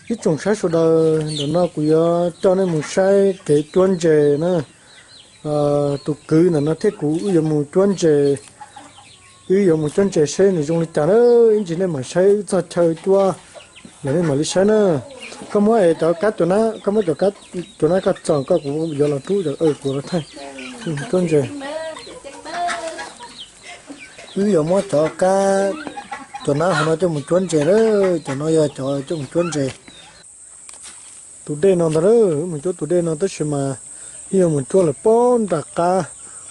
Ib tsoom saib sawv daws, ntawm no kuv yuav coj nej mus saib kev cuab ntses na. Tus kwv ntawm no thiab kuv wb yuav mus cuab ntses, wb yuav mus cuab ntses seb nws zoo li cas na. Ib ntsis nej mam saib wb txog chaw cuab lawm nej mam li saib na. Koj muab es cov kab, koj muab cov kab, cov nab koj txog koj, kuv yuav los rub cov, kuv los thaij cuab ntses. Wb yuav muab cov kab, cov nab hauv no coj mus cuab ntses na. Cov no yog cov coj mus cuab ntses. Tus dej no ntag na, wb mus cuab tus dej no tab sis mas wb yuav mus cuab lawm puag nram qab,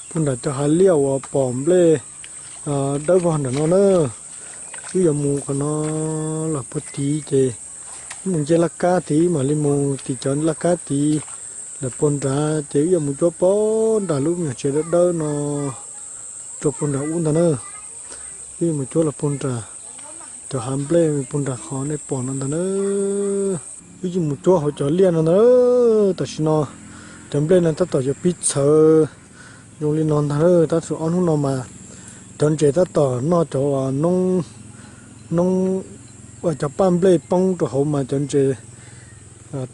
puag nram cov hav liaj uas pom nplej dawb vog nram no na. Wb yuav mus qhov no los puag tid ces wb mus nce laj kab tid mam li mus tim cov laj kab tid lawm puag nrad ces wb yuav mus cuab puag nram lub me nyuam tsev dawb dawb no rau puag nram ub ntag na. Wb yuav mus cuab los puag nram cov hav nplej puag nram qhov nej pom no ntag na. Wb yeej mus cuab hauv cov liaj no ntag. Tam sim no cov nplej no tab tom yuav pib txhawv zoo li no ntag na. Tab sis ob hnub no mas cov ntses tab tom noj cov noob, noob, cov paj nplej poob rau hauv mas cov ntses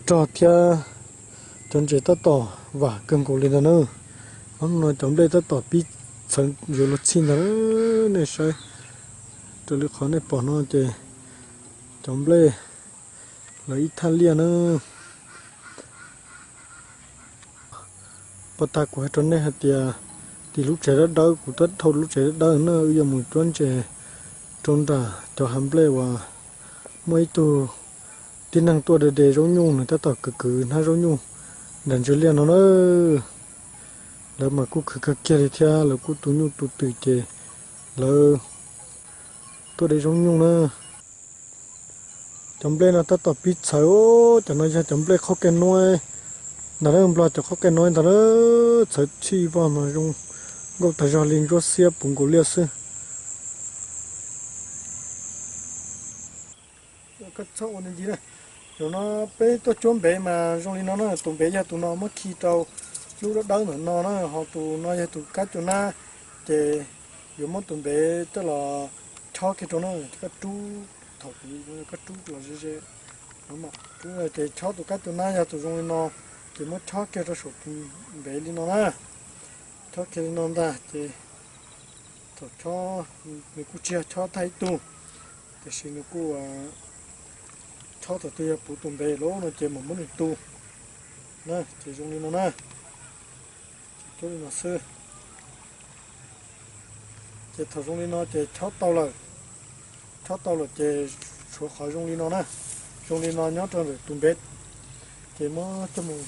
rog thiab cov ntses tab tom vam kawg nkaus li ntag na. Ob hnub no cov nplej tab tom pib txhawv yuav luag txhij ntag. Nej saib raws li qhov nej pom no ces cov nplej lawv ib thaj liaj na. Pov tag kuv hais rau nej hais tias tim lub tsev dawb dawb, kuv twb dhau lub tsev dawb dawb na, wb yuav mus cuab ntses rau nram cov hav nplej uas muaj ib tug tib neeg tuaj de de zaub nyuj, nws tab tom kwv kwv hnab zaub nyuj nram ntsis liaj no na. Lawv mas kuj khwv kawg kiag li thiab, lawv kuj tu nyuj tu twm ces lawv tuaj de zaub nyuj na. Cov nplej no tab tom pib txhawv, cov no yog cov nplej qhaub kej nuab ntag na, Nplog cov qhaub kej nuab ntag na, txhawv txhij vog mas zoo nkauj tag zog li, ntsuab xiab puv nkaus liaj xwb. Zaum no peb tuaj cuab npev mas zoo li no na, tus npev yog tus no muab khi rau lub dawb dawb ntawm no na, ho tus no yog tus kab cua nab, ces yuav muab tus npev coj los chob kiag rau na, koj rub, thaum koj rub los ze ze no, ces chob tus kab cua nab yog tus zoo li no, ces muab chob kiag rau saum tus npev li no na, chob kiag li no ntag ces thaum chob, nws kuj tsis yog chob tag ib tug, tiam sis nws kuj chob thaum twg yog puv tus npev lawm no ces mam muab nws tu na, ces zoo li no na. Cuab li no xwb. Ces thaum zoo li no ces chob tau lawm, chob tau lawm ces tshuav qhov zoo li no na, zoo li no nyob rau ntawm tus npev, ces muab coj mus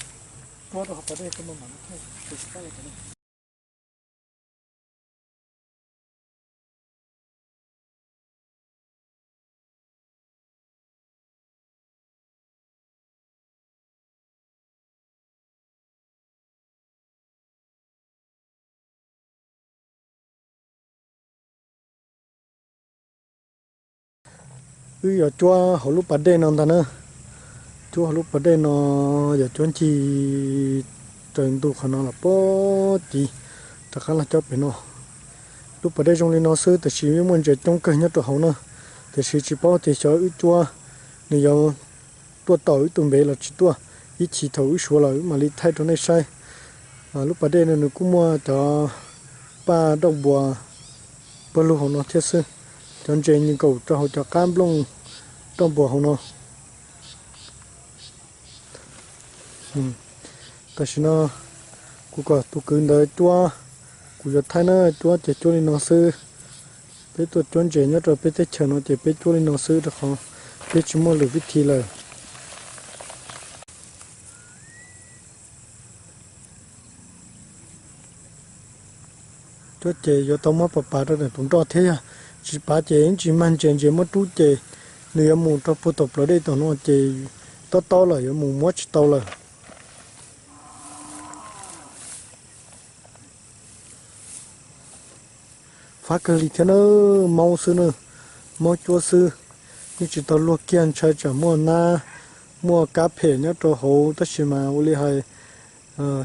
ruab rau hauv pas dej coj mus mam. Wb yuav cuab hauv lub pas dej no ntag na. Cuab hauv lub pas dej no, yuav cuab ncig raws ntug qhov no los puag tid rov qab los cuab pem no. Lub pas dej zoo li no xwb, tiam sis yeej muaj ntses coob kawg nyob rau hauv na, tiam sis tsis paub tias xyov wb cuab nws yuav tuaj tau wb tus npev los tsis tuaj. Ib chim thaum wb suav lawm wb mam li thaij rau nej saib. Lub pas dej no nws kuj muaj cov paj dauj npuas pawg lug hauv no thiab xwb. Cov ntses nkaum rau hauv cov qab nplooj dauj npuas hauv no. Tam sim no kuv kom tus kwv ntawd cuab, kuv yuav thaij na, cuab ces cuab li no xwb. Peb tuaj cuab ntses nyob rau peb teb chaws no ces peb cuab li no xwb rau qhov peb tsis muaj lwm vib thi lawm. Cuab ces yuav tau muab pav pav rau ntawm tus nroj thiab, yog tsis pav ces ib ntsis mag ntses ntses muab rub ces nws yuav mus rau puag tom plawv dej tom no ces tob tob lawm yuav mus muab tsis tau lawm. Fab kawg li thiab na, maub xwb na, maub cuab xwb, yeej tsis tau luag kiag, ntshai tsam muaj nab muaj kab phem nyob rau hauv tab sis mas ua li hais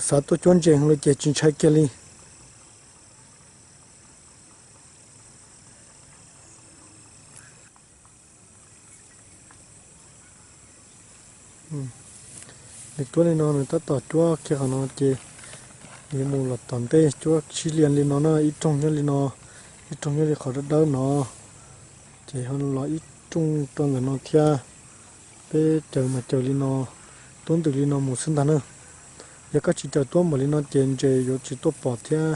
xav tuaj cuab ntses li ces tsis ntshai kiag li. Nws tuab li no nws tab tom cuab kiag qhov no ces nws mus los tom ntej cuab sib li no na, ib rooj nyob li no, ib rooj nyob li qhov dawb dawb no, ces ho los ib rooj rau ntawm no thiab. Peb caws mas caws li no, tuab ntws li no mus xwb ntag na. Yog koj tsis caws tuab npaum li no ces ntses yuav tsis tuaj pom thiab.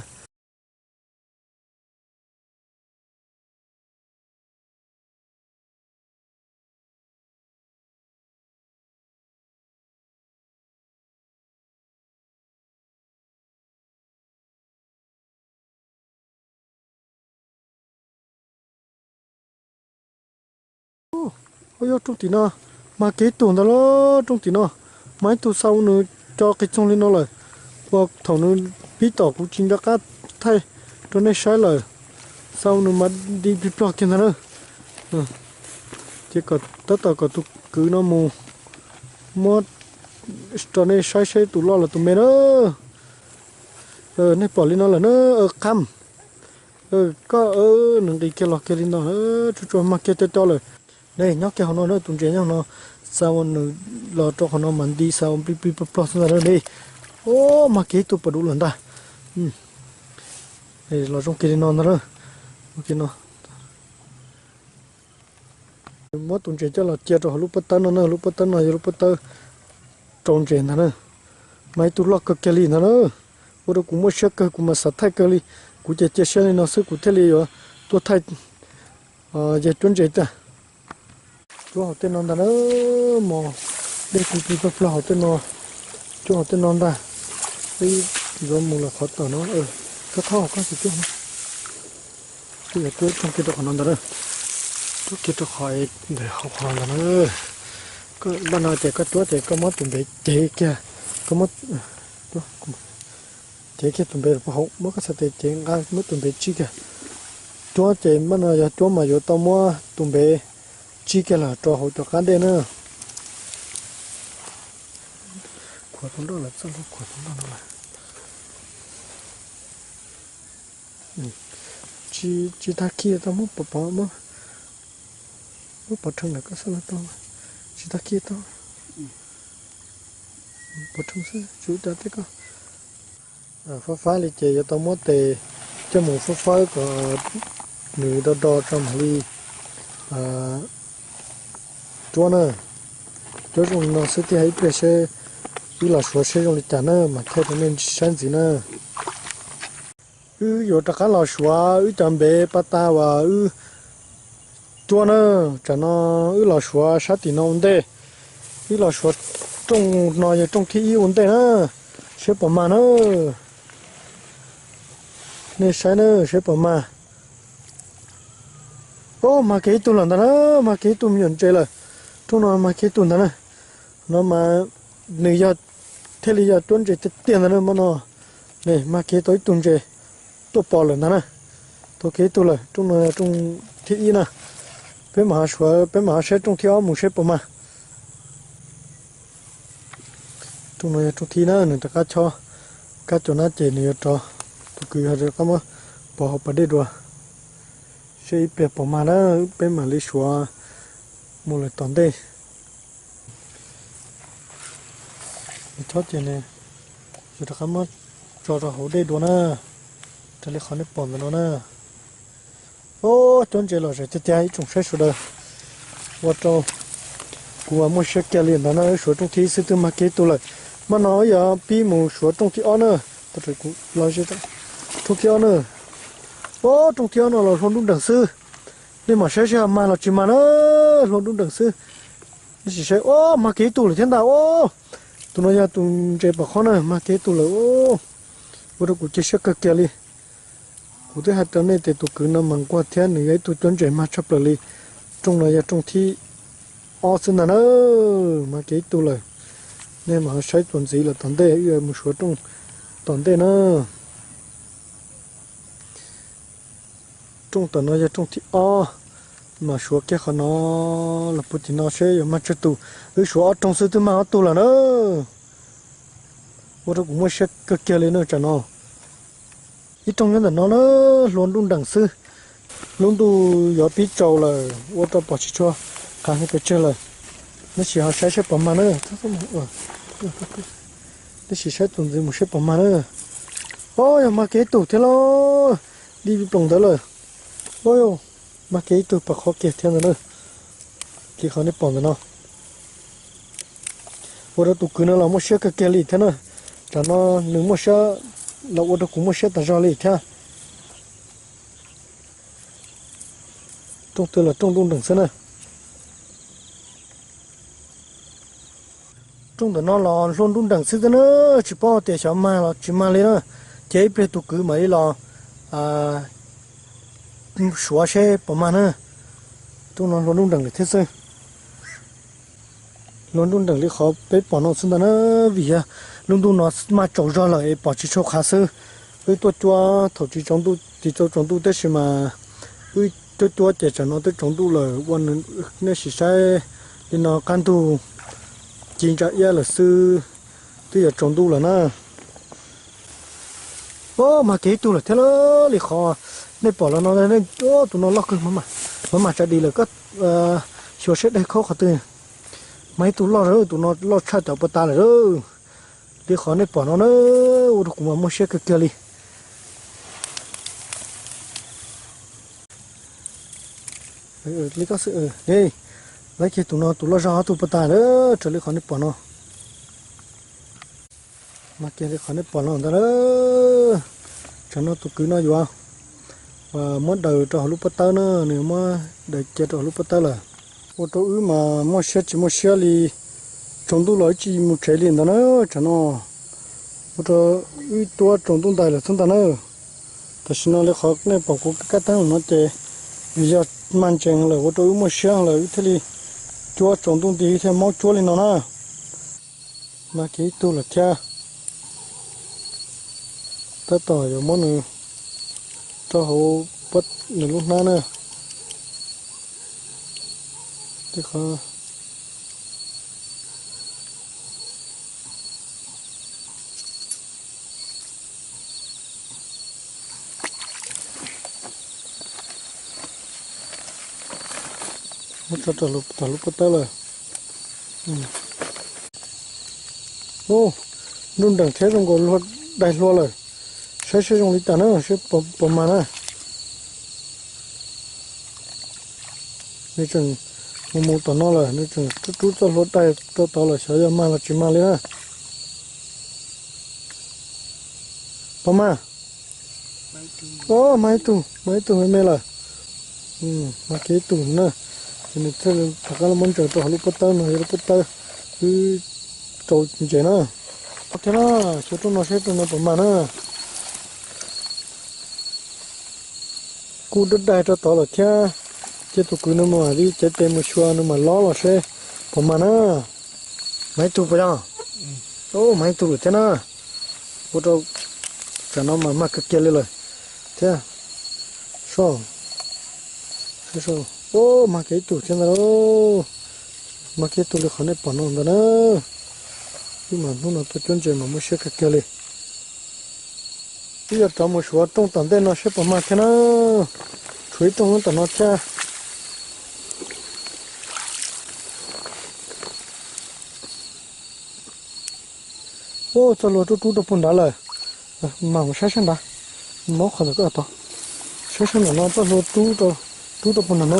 Ua yog rooj tim no, mag kiag ib tug ntag lauj, rooj tim no, mag ib tug xa ua nws co qis txoog li no lawm. Ua thaum nws pib tom kuv tsis nco qab thaij rau nej saib lawm, xa ua nws mas di plig plog kiag ntag na. Ces tab tom kom tus kwv no mus muab rau nej saib seb tus loj los tus me na. Nej pom li no lawm na, qab koj, nws nqis kiag los kiag li no, tsuas tsuas mag kiag co co lawm. Ne nyob kiag qhov no na, tus ntses nyob no, xa ua nws los rau qhov no mas nti xa ua plig plig plog plog xwb ntag ne. Mag kiag ib tug pas dub lawm ntag. Los zoo kiag li no ntag na. Muab tus ntses coj los cia rau hauv lub pob tawb no na, lub pob tawb no yog lub pob tawb rau ntses ntag na. Mas ib tug loj kawg kiag li ntag na. Ua rau kuv muaj siab kawg, kuv mas xav thaij kawg li. Kuv ces cia siab li no xwb kuv thiaj li yuav tuaj thaij yeg cuab ntses tiag. Cuab hauv tej no ntag na, mos dej plig plig plog plog hauv tej no, cuab hauv tej no ntag. Peb yuav mus lawm qhov tom no, koj thob koj tus cuab no. Peb yuav cuab rooj kiag rau qhov no ntag na, cuab kiag rau qhov ntawm hauv qhov no ntag na. Koj npaj no ces koj cuab ces koj muab tus npev cev kiag, koj muab cev kiag tus npev rau hauv, muab koj txhais tes cev nqa muab tus npev tsib kiag. Cuab ces npaj no yog cuab mas yuav tau muab tus npev tsib kiag los rau hauv cov qab dej na. Khuam tus nroj lawm, txoj hlua khuam tus nroj no lawm. Tsis tag kis tau muab pov, muab pov rhees lawm koj xav los tau, tsis tag kis tau pov rhees xwb tsis ua cas thiab koj. Fab fab li ces yuav tau muab tes coj mus fab fawb kom nws do do tso mam li cuab na. Cuab zoo li no xwb thiaj ib pliag seb wb los suav seb zoo li cas na mas thaij rau nej saib ntxiv na. Wb yuav rov qab los suav wb cov npev pas tas uas wb cuab na. Tsam no wb los suav sab tim no ua ntej, wb los suav rooj no yog rooj thib ib ua ntej na, seb puas mag na. Nej saib na seb puas mag. Ub, mag kiag ib tug lawm ntag na, mag kiag ib tug me nyuam ntses lawm. Rooj no mag kiag ib tug ntag na. No mas nws yog thiaj li yog cuab ntses tiag tiag ntag na, hmo no ne mag kiag tau ib tug ntses tuaj pom lawm ntag na. Tau kiag ib tug lawm, rooj no rooj thib ib na. Peb mam suav, peb mam saib rooj thib ob mus seb puas mag. Rooj no yog rooj thib na, nws rov qab chob kab cov nab ces nws yuav rov, tus kwv yuav rov qab muab pov hauv pas dej dua, seb ib pliag puas mag na, peb mam li suav mus lawm tom ntej. Nws chob ces nws yuav rov qab muab tso rau hauv dej dua na, raws li qhov nej pom ntawm no na. Ub, cuab ntses lom zem tiag tiag ib tsoom saib sawv daws. Ua rau kuv mas muaj siab kiag li ntag na, wb suav rooj thib ib xwb twb mag kiag ib tug lawm. Hmo no wb yuav pib mus suav rooj thib ob na. Rooj thib ob na. Ub, rooj thib ob no los hlua nruj nreem xwb. Nej mam saib seb mag los tsis mag na, hlua nruj nreem xwb. Nej sim saib, ub, mag kiag ib tug lawm thiab ntag. Ub, tus no yog tus ntses pom qhov na, mag kiag ib tug lawm. Ub, ua rau kuv cia siab kawg kiag li. Kuv twb hais rau nej tias tus kwv no mas nquag thiab nws yog ib tug cuab ntses mag tshaj plaws li. Rooj no yog rooj thib ob xwb ntag na, mag kiag ib tug lawm. Nej mam saib txuas ntxiv lawm tom ntej, wb mus suav rooj tom ntej na. Rooj tom no yog rooj thib ob, mam suav kiag qhov no los puag tim no seb yuav mag tsawg tus. Wb suav ob rooj xwb twb mag ob tug lawm na. Ua rau kuv muaj siab kawg kiag li na tsam no. Ib rooj nyob ntawm no na, hlua nruj nreem xwb. Lub ntuj yuav pib tsaus lawm, ua rau pom tsis tshua qab pes tsawg lawm. Neb sim ho saib saib puas mag na. Neb sim saib tus ntxiv mus saib puas mag na. Ob, yog mag kiag ib tug thiab lauj. Dib ploos ntawd lawm. Ob, mag kiag ib tug pas qhov kiag thiab ntawd na. Li qhov nej pom ntawm no, ua rau tus kwv no los muaj siab kawg kiag li thiab na. Tsam no nws muaj siab los ua rau kuv muaj siab tas zog li thiab. Rooj twg los rooj nruj nreem xwb na. Rooj ntawm no los hlua nruj nreem xwb xwb na, tsis paub tias xyov mag los tsis mag li na. Ces ib pliag tus kwv mam li los suav seb puas mag na. Rooj no hlua nruj nreem lawm thiab xwb. Hlua nruj nreem li qhov peb pom no xwb ntag na, vim yog lub ntuj no mag tsaus zog lawm es pom tsis tshua qhav xwb. Wb tuaj cuab thaum tsis tsaus ntuj, tsis tau tsaus ntuj tab sis mas wb tuaj cuab ces tsam no twb tsaus ntuj lawm ua, nej sim saib li no qab ntug ci ntsa iab lawm xwb, twb yuav tsaus ntuj lawm na. Ob, mag kiag ib tug lawm thiab li qhov nej pom los no, tus no loj kawg, maj mam tsa dis lawm, koj xyuas seb daig khaub qhov twg. Mag ib tug loj lawm, tus no loj tshaj cov puag ta lawm. Li qhov nej pom no na, ua rau kuv mas muaj siab kawg kiag li. Li koj xwb, lawv kiag tus no tus loj zog ob tug puag ta lawm, raws li qhov nej pom no. Mas kiag li qhov nej pom no ntag lawm. Tsam no tus kwv no yuav muab daws rau hauv lub pob tawb na, nws muab daws cia rau hauv lub pob tawb lawm. Ua rau wb mas muaj siab tsis muaj siab li, tsaus ntuj los wb tsis mus tsev li ntawd na. Tsam no ua rau wb cuab tsaus ntuj ntais lawm xwb ntag na. Tam sim no li qhov nej pom kuv kab teeb no ces vim yog mag ntsees lawm ua rau wb muaj siab lawm wb thiaj li cuab tsaus ntuj nti thiaj maub cuab li no na. Mag kiag ib tug lawm thiab. Tab tom yuav muab nws rau hauv nws lub hnab na. Muab tso rau tom lub pob tawb lawm. Ub, nruj nreem thiab zoo nkaus daig hlua lawm. Saib seb zoo li cas na, seb puas mag na. Nws tseem mus mus tom no lawm, nws tseem rub txoj hlua daig rau tod lawm, xyov yog mag los tsis mag li na. Puas mag? Ub, mag ib tug, mag ib tug me me lawm. Mag kiag ib tug na. Ces nws thiaj li rov qab los muab ntsaws rau hauv lub pob tawb no, yog lub pob tawb wb rau ntses na. Thiab na, xyuas rooj no seb rooj no puas mag na. Kuj dawb daig rau tod lawm thiab. Cia tus kwv nws mam li cev tes mus xyuas nws mam lob los seb puas mag na. Mag ib tug puas yog? Ub, mag ib tug lawm thiab na. Ua rau tsam no mas mag kiag kiag li lawm thiab. Soj, ub, mag kiag ib tug thiab ntag lauj. Mag kiag ib tug li qhov nej pom no ntag na. Wb mas hnub no tuaj cuab ntses mas muaj siab kiag kiag li. Wb yuav rov mus xyuas rooj tom ntej no seb puas mag thiab na. Tshuav ib rooj tom no thiab. Ub, txoj hlua rub rub rau puag nrad lawm. Mam mus saib sab nrad, mob qhov ntawm koj tod. Saib sab nram no txoj hlua rub rau puag nram no,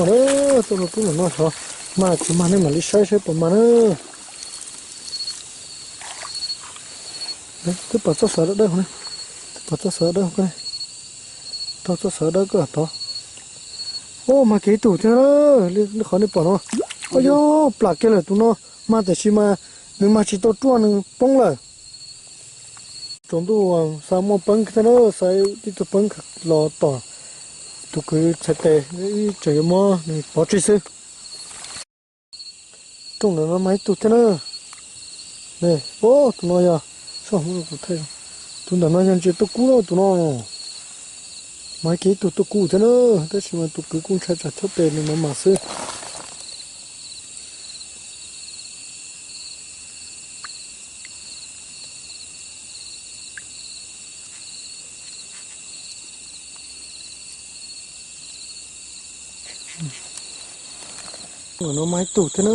txoj hlua rub nram no xyov mag tsis mag nej mam li saib saib puas mag na. Twb pom txoj xav dawb dawb, twb pom txoj xav dawb, raug txoj xav dawb koj tod. Ub, mag kiag ib tug thiab, li qhov nej pom no. Ua yog plam kiag lawm tus no, mag tiam sis mas nws mag tsis tau ruaj nws poob lawm. Tsaus ntuj xa muaj peeb thiab na, xa tib tug peeb los tom tus kwv txhais tes, wb tseem yuav muab nws pov tseg xwb. Rooj ntawm no mag ib tug thiab na. Tus no yog, tus ntawm no yog ntses tuaj kub na tus no. Mag kiag ib tug tuaj kub thiab na, tab sis mas tus kwv kuj ntshai tsam chob tes nws mam mag xwb. Ntawm no mag ib tug thiab na.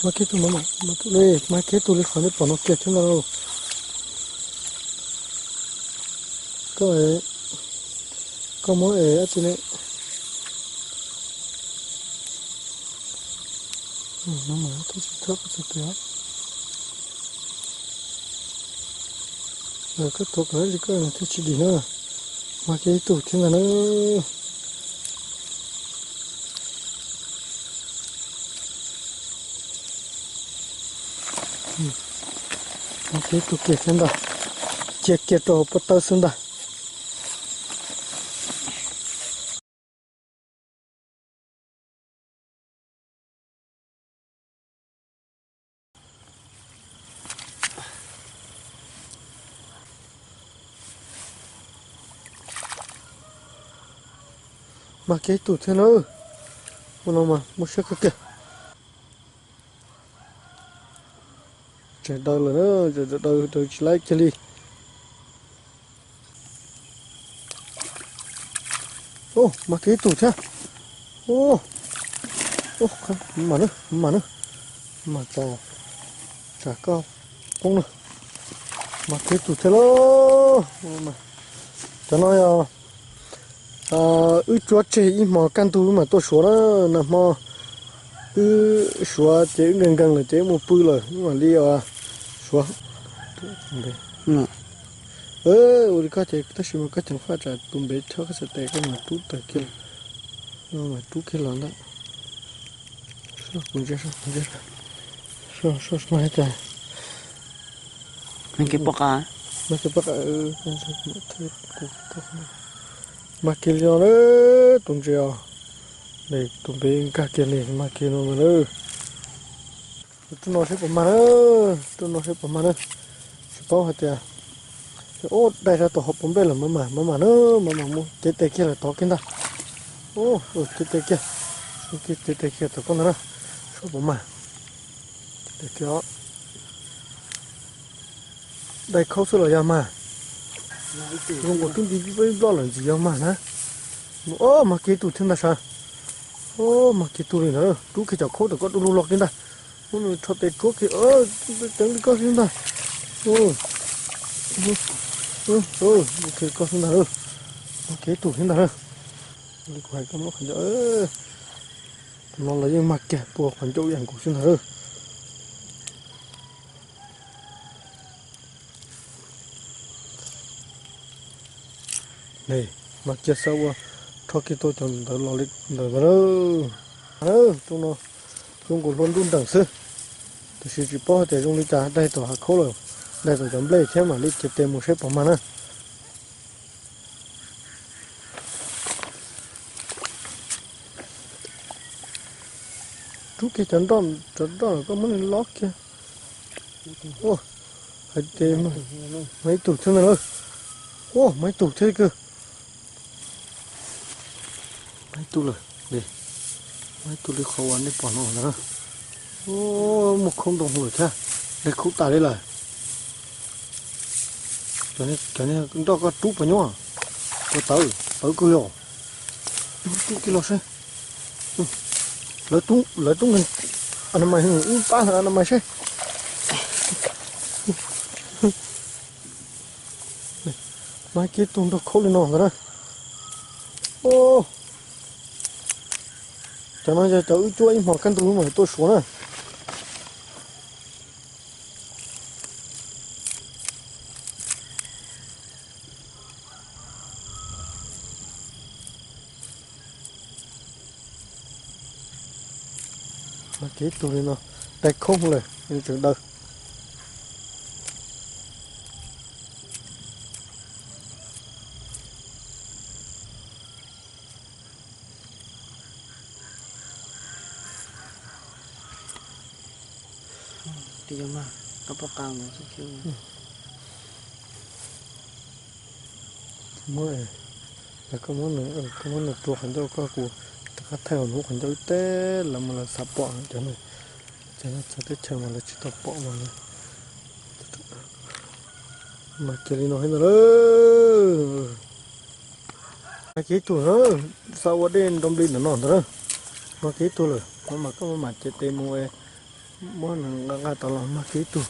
Mas kiag tus no, mas kiag tus li qhov nej pom no kiag thiab ntag lauj. Koj, koj muab es dab tsi ne? Thiab tsis thawj qhov txog kiag. Koj tuav kom li koj thiaj tsis dim na. Mas kiag ib tug thiab ntag na. Mas kiag ib tug kiag thiab ntag. Cia kiag rau hauv pob tawb xwb ntag. Mas kiag ib tug thiab na. Ua no mas muaj siab kawg kiag. Tseem daws lawm na, tseem daws daws tsis laib kiag li. Mas kiag ib tug thiab. Mas na, mas na, mas tso, tsam koj poob na. Mas kiag ib tug thiab lauj. Cov no yog wb cuab tseg ib hmo kaj ntug wb mam tuaj suav na. Nag hmo wb suav ces wb nkees nkees lawm ces wb mus pw lawm wb mam li suav. Ua li koj ces tab sis mas koj ceev faj tsam tus npev chob koj txhais tes koj mam rub tawg kiag, mam rub kiag los ntag. Kuv ntsia, kuv ntsia, kuv ntsia, mas cas, mas kiag li no, tus ntses os, tus npev nkag kiag li mas kiag no lawm. Rub no seb puas mag na, rub no seb puas mag na. Tsis paub hais tias, ub, dai rau tom hauv paus nplej lawm mas mam, mam mam na, mam mam mus cev tes kiag lawm tod kiag ntag. Cev tes kiag, cev tes kiag tom koj ntag na, seb puas mag. Dai khaub xwb los yog mag? Zoo nkaus twb nti ib blob lawm ntxim yog mag na. Ub, mag kiag tus thiab ntag sav. Ub, mag kiag tus li ntag, rub kiag cov khaub tom koj du lug los kiag ntag. Ub, rho tes tsuab kiag, ceev li koj xwb ntag. Koj xwb ntag, mag kiag tus thiab ntag. Li kuv hais koj muab qhov ncauj, tus no los yeej mag kiag puag qhov ncauj ib yam nkaus xwb ntag. Mag kiag xav ua rho kiag tau cov ntawd los li ntawd mas na. Tus no zoo nkaus hlua nruj nreem xwb, tiam sis tsis paub hais tias zoo li cas, dai tom hav khaub lawm, dai tom cov nplej thiab mam li cev tes mus seb puas mag na. Rub kiag cov nroj, cov nroj koj muab nws lob kiag. Hais tias mag ib tug thiab ntag lauj. Ua, mag ib tug thiab kawg. Mag ib tug lawm, mag ib tug li qhov uas nej pom no ntag na. Muaj khaub ntoo lawm thiab, dai khaub tas li lawm. Cov nroj koj rub puas nyuaj, puas tawv, tawv kawg li os. Rub kiag los seb. Lawv tub, lawv tub nkeeg, a na mais, wb pab lawv a na mais seb. Mag kiag tus nrog khaub li no ntag na. Cov no yog cov wb cuab ib hmo kaj ntug wb mam tuaj suav na. Mag kiag ib tug li no, dai khaub lawm tseem daws. Muab, koj muab nws rua qhov ncauj koj, kuv rov qab thaij hauv hnub qhov ncauj ib teg lawv mas lawv xav pom cov no. Ces no txawv teb chaws mas lawv tsis tau pom mas. Mag kiag li no thiab ntag. Mag kiag ib tug na, xav ua dej nrov nplig ntawm no ntag na. Mag kiag ib tug lawm, no mas koj mam cev tes mus. Muab nws nqa nqa tau los mag kiag ib tug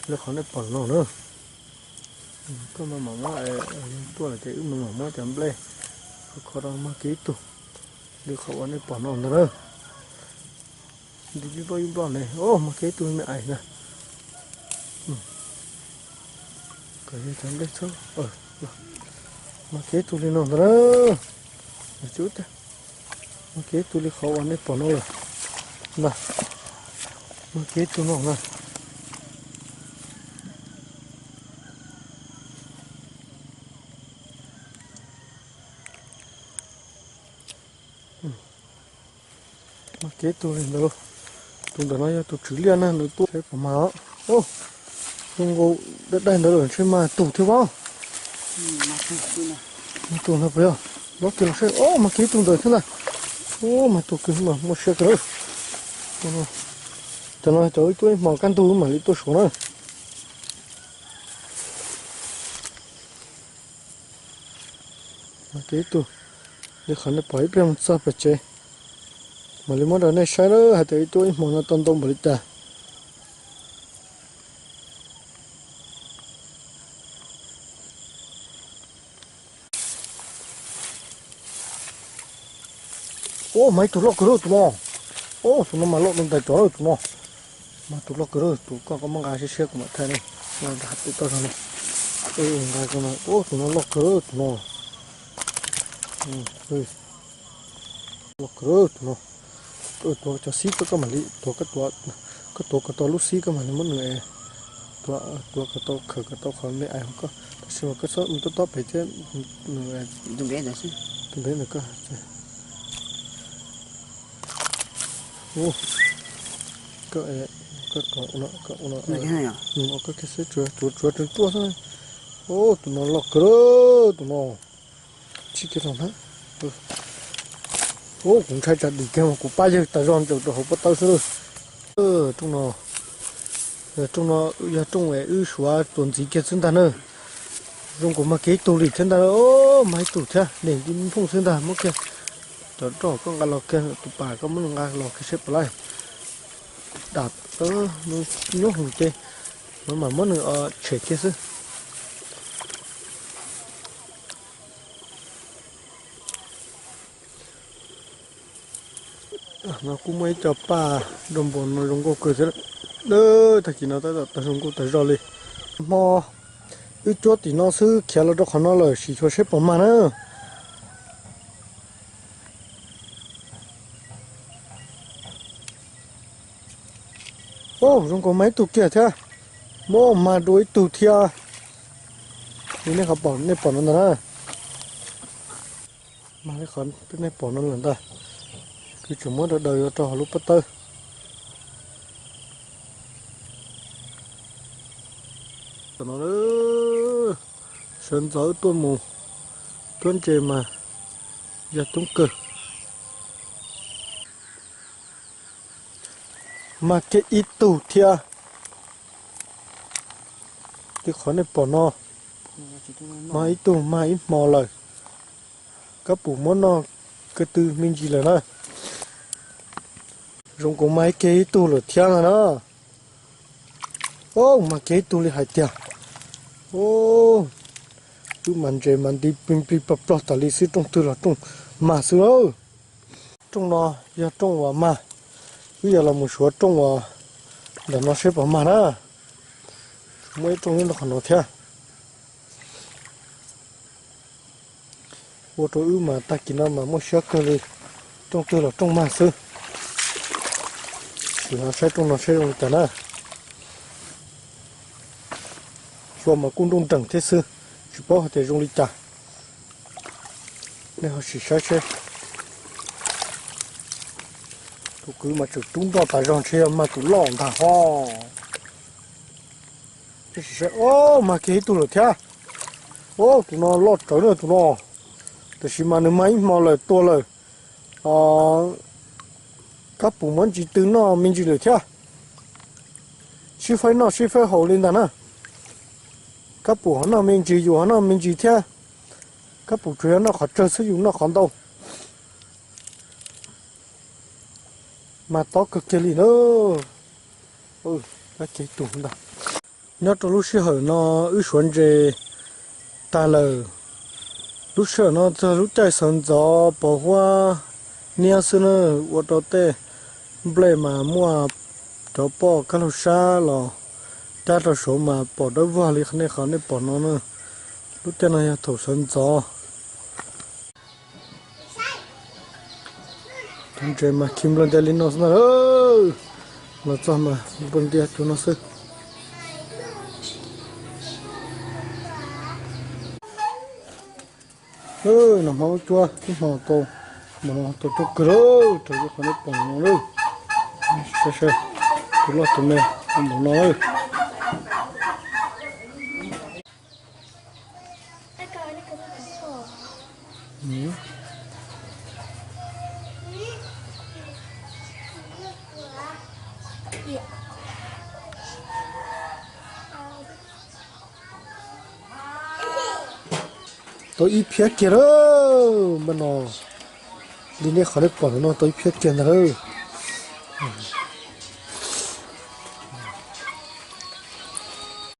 li qhov nej pom no na. Koj maj mam muab, tuaj lawm ces wb maj mam muab cov nplej kho kho rau mag kiag ib tug li qhov uas nej pom no ntag na. Nti ib nploj ib nploj ne, o, mag kiag ib tug me ais na. Kom yog cov nplej txhob, mag kiag ib tug li no ntag na. Mag kiag ib tug li qhov uas nej pom no lawm na. Mag kiag ib tug no na. Mag kiag ib tug li ntawd lauj. Tus ntawm no yog tus tswv liaj na, nws tuaj saib puas mag os. Zoo nkaus daj daj ntawd lawm ntshe mag tug thiab vab. Mag tug no puas yog? Lob kiag los saib, o, mag kiag ib tug ntawd thiab ntag. O, mag tug kiag mas muaj siab kawg. Cov no cov wb cuab ib hmo kaj ntug wb mam li tuaj suav na. Mag kiag ib tug li qhov nej pom ib pliag mus txog pem tsev, mam li muab rau nej saib lawm hais tias wb cuab ib hmo no tau ntau npaum li cas. Ub, mag ib tug loj kawg tus no. Ub, tus no mas loj dua ntais cov lawm tus no. Mag tus loj kawg tus koj, koj muab nqa siab siab kuv mam thaij na. Nqa rau hauv pem toj zog no. Nqa no, ub, tus no loj kawg tus no. Loj kawg tus no. Tuav cov xib koj, koj mam li tuav, koj tuav kom tau lub xib koj mam li muab nws, tuav kom tau, khawm kom tau qhov me ais hauv koj, tab sis mas koj txhob mus tob tob pem thiab. Tus ntev ntawd koj, koj, koj, koj kiag xwb, tsuav tsuav tsuav ruaj xwb. Ub, tus no loj kawg tus no. Tsis kiag los na. Ub, kuv ntshai tsam dim kiag mas kuv pab yawg tas zog ncaws rau hauv pob tawb xwb. Rooj no, rooj no yog rooj wb suav txuas ntxiv kiag xwb ntag na. Zoo nkaus mag kiag ib tug li thiab ntag. Mag ib tug thiab, nti nphooj xwb ntag, muab kiag cov roj koj nqa los kiag, tus pas koj muab nqa los kiag seb puas laib. Dam, nyob hoom ces mam muab nws tshem kiag xwb. No kuj muaj ib co paj dua npaum no zoo nkauj kawg thiab. Tag kis no tab tom tau zoo nkauj tas zog li. Hmo wb cuab tim no xwb khiav los rau qhov no lawm, sim xyuas seb puas mag na. Ub, zoo nkaus mag ib tug kiag thiab. Muab mag dua ib tug thiab. Li nej qhov pom, nej pom no ntag na. Mag li qhov nej pom no lawm ntag. Kuv tseem muab daws daws rau hauv lub pob tawb. Tam no sawv ntxov wb tuaj mus cuab ntses mas yog coob kawg. Mag kiag ib tug thiab. Li qhov nej pom no, mag ib tug, mag ib hmo lawm. Kab pum muab noj ko tw me ntsis lawm na. Zoo nkaus mag kiag ib tug lawm thiab ntag na. Ub, mag kiag ib tug li hais tiag. Ub, wb mas ntses mas nti plig plig plog plog tas li xwb, rooj twg los rooj mag xwb lawm. Rooj no yog rooj uas mag, wb yuav los mus suav rooj uas ntawm no seb puas mag na. Muaj ib rooj nyob rau qhov no thiab. Ua rau wb mas tag kis no mas muaj siab kawg li, rooj twg los rooj mag xwb. Sim no saib rooj no saib zoo li cas na. Xyuas mas kuj nruj nreem thiab xwb, tsis paub hais tias zoo li cas. Nej ho sim saib seb. Tus kwv mas tseem rub nroj tas zog, ntshe yog mag tus loj ntag ho. Sim saib, o, mag kiag ib tug lawm thiab. O, tus no loj rawv na tus no. Tiam sis mas nws mag ib hmo lawm tuag lawm. Kab pum muab ntsis tw noj me ntsis lawm thiab. Sib faib noj sib faib haus li ntag na. Kab pum ho noj me ntsis, yus ho noj me ntsis thiab. Kab pum tsuas yog noj qhov tsawg xwb, yus noj qhov ntau. Mag tob kawg kiag li na. Nyob rau lub sij hawm no wb suav ntses tag lawm. Lub sij hawm no txog lub caij sawv ntxov pos huab niab xwb na, ua rau tej nplej mas muaj cov poj kab laug sab los cab rau saud mas pom dawb vog li qhov nej, qhov nej pom no na. Lub caij no yog thaum sawv ntxov. Cov ntses mas khi nplawg ntias li no xwb ntag. Los txog mas nplawg ntias cuag no xwb. Nag hmo ub cuab ib hmo tau, npaum no tau coob kawg lawm, raws li qhov nej pom no lawm. Saib saib, tus loj tus me, npaum no lawm. Tau ib phiab kiag lawm, npaj no. Li nej qhov nej pom no tau ib phiab kiag ntag lawm.